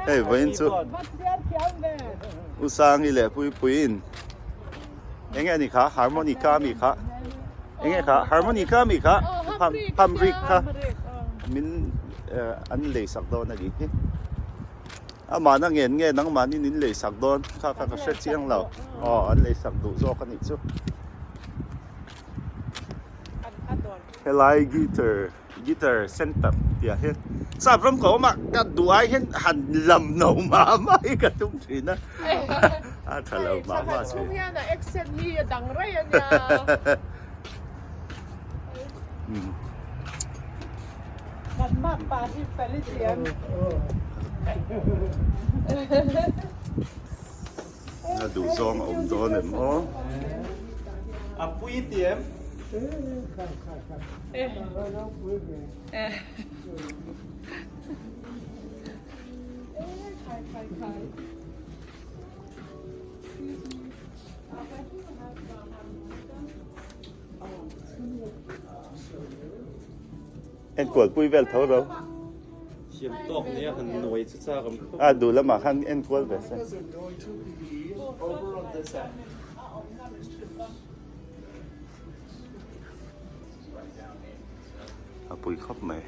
Hei vawiin chu U Sangi leh Puipuiin eng nge a ni kha harmonica a mi kha eng nge kha harmonica a mi kha hamrik kha min an lei sak dawn a nih hi amahna ngen nge nangmahni in lei sak dawn kha kha ka hre chiang lo aw an lei sak duh zawk a nih chu. Helai guitar guitar center tih ah hian sap ram ka awm a ka duh ai hian han lam no mah mah hi ka tum thin a a tha lo mah mah thin. A duh zawng a awm dawn em aw. A pui ti em? Enkualpui vel tho ro. Thiam tawk nia han nuai chu chak ang A duh lamah khan enkual ve se. A pui khawp mai.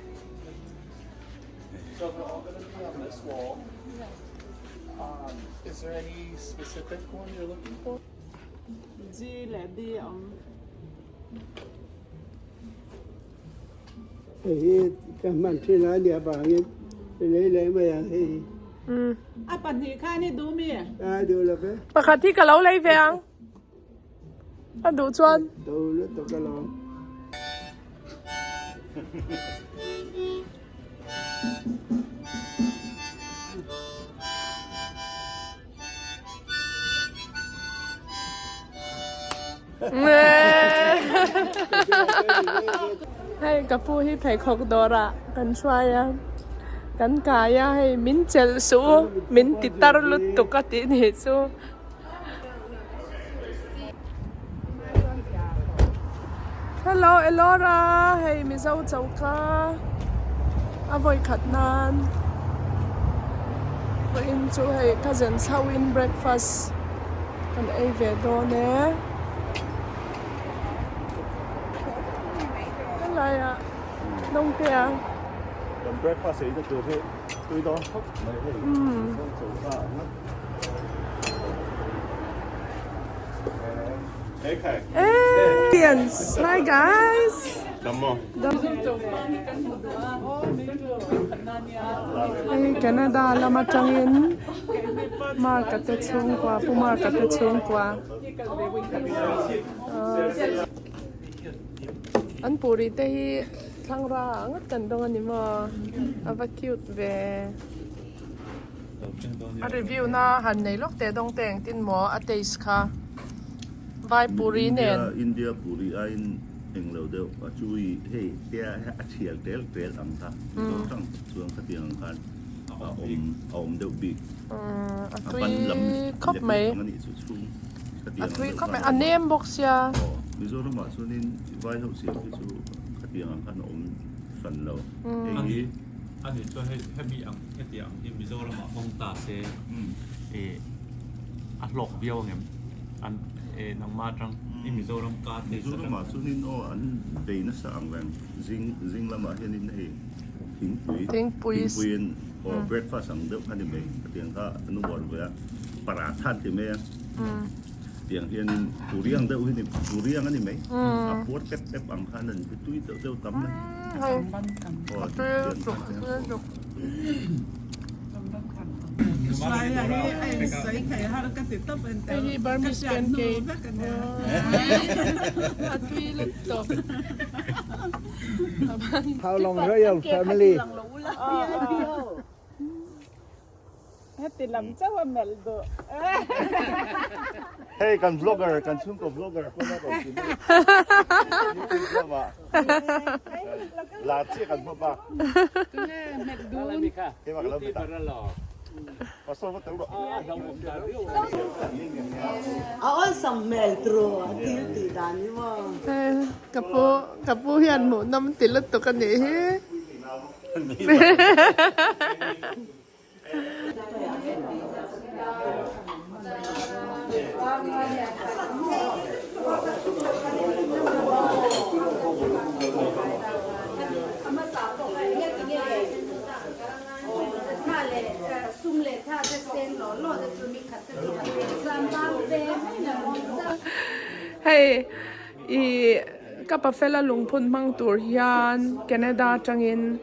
G leh D a awm. Hei hi ka hman thin a nia vangin i lei leh mai ang hei hi. A pahnih khan i duh mi? A duh lo ve. Pakhat hi ka lo lei ve ang. A duh chuan. Do lutuk alawm. Hei ka pu hi pheikhawk dawrah kan hruai a, kan kai a hei min chelh suh u min ti tar lutuk a tih nih chu. Hello Elora hei Mizo choka a vawi khat nan vawiin chu hei ka zen chho in breakfast kan ei ve dawn e helai ah Dawngte a Kan breakfast ei na tur hi tui dawn khawp mai hei Mizo choka ang a. Hey! Hi guys! Hei Canada lam atangin Mark a te chhungkua Pu Mark a te chhungkua an puri te hi thlangra ah ngawt kan dawng a ni maw a va cute ve. A review na han nei lawk teh dawng te engtin maw a taste kha vai puri nen. India puri aiin englo deuh a chui hei tia a thial tel tel ang kha mizo tang chuan khatiang ang khan a awm a awm deuh bik a tui khawp mai a tui khawp mai a nem bawk sia. Mizoram ah chuanin vai ho siam hi chu khatiang ang khan a awm hran lo hei hi. A nih chuan hei hemi ang heti ang hi Mizoram ah hawng ta se eh a hlawk viau ang em an eh nangmah atang i Mizoram ka te Mizoram ah chuanin aw an bei nasa ang reng zing zing lamah hianin hei thingpui Thingpui thingpuiin aw breakfast ang deuh kha ni mai hetiang kha an uar ve a paratha an ti mai a tiang hianin puri ang deuh hi ni puri ang a ni mai a puar tep tep ang khan a ni tui deuh deuh tam mai. Hei hi Burmese pancake a tui lutuk. Haulawng Royal Family. Heti lam chauh a melh duh. Hei kan vlogger kan chhungkaw vlogger pawh a rawn ti mai. YouTube lamah lar chiah kan hmap a. Keimah ka lo bet a. Pastor va tel rawh. A awlsam hmel tru a thil tih dan hi maw. Ka pu ka pu hian hmuhnawm ti lutuk a nih hi. Hei i ka pafela lungphun hmang tur hian Canada atangin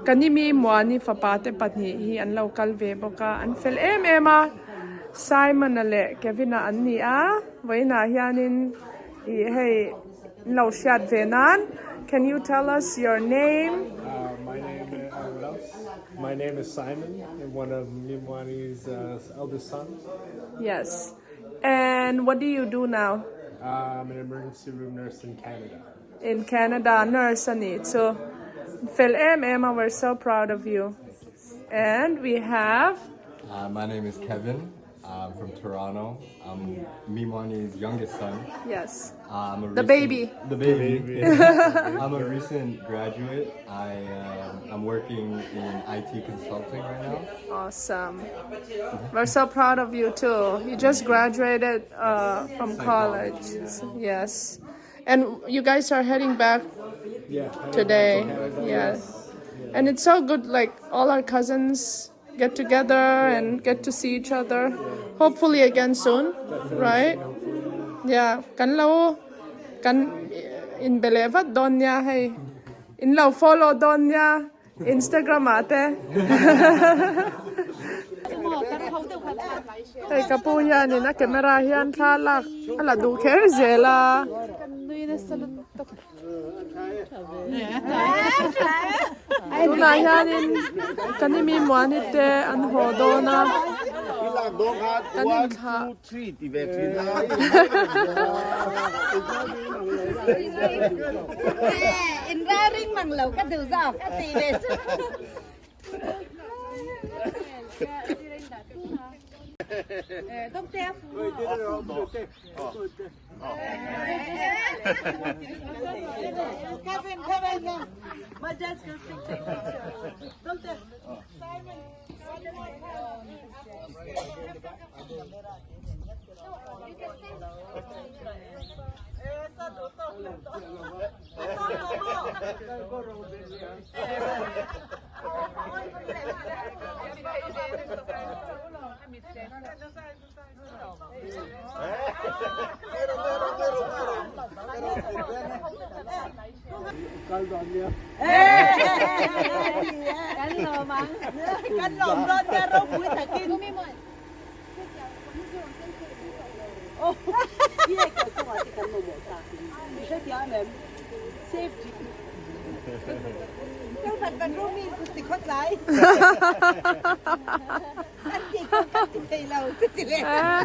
Kanimi Muani fapa te pahnih hi an lo kal ve bawk a, an fel em em a, Simon-a leh Kevin-a an ni a, vawiinah hianin ih hei an lo hriat ve nan, can you tell us your name? My name is what else? My name is Simon, I'm one of Mimuani's eldest sons. Yes, and what do you do now? I'm an emergency room nurse in Canada. In Canada nurse a nih chu fel em em a we're so proud of you and we have. My name is Kevin I'm from Toronto I'm Mimani's youngest son. Yes. I'm a The baby. The baby. I'm a recent graduate. I um, I'm working in IT consulting right now. Awesome. We're so proud of you too. You just graduated uh, from college. Yes. And you guys are heading back Yeah. today. Yes. And it's so good, like all our cousins get together and get to see each other. Hopefully again soon, right? Yeah. Kan lo kan in bele vat don nia hei. In lo follow don nia Instagram ah te. Hei ka pu hianin a camera hian thla lak a la duh kher zel a. Tunah hianin kan imi muani te an haw dawn a kan inthlah.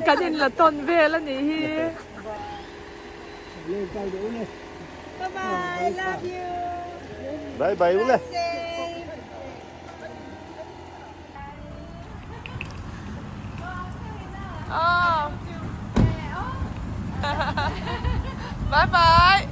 Kan in la tawn vel a nih hi. Bye bye ule. Bye bye.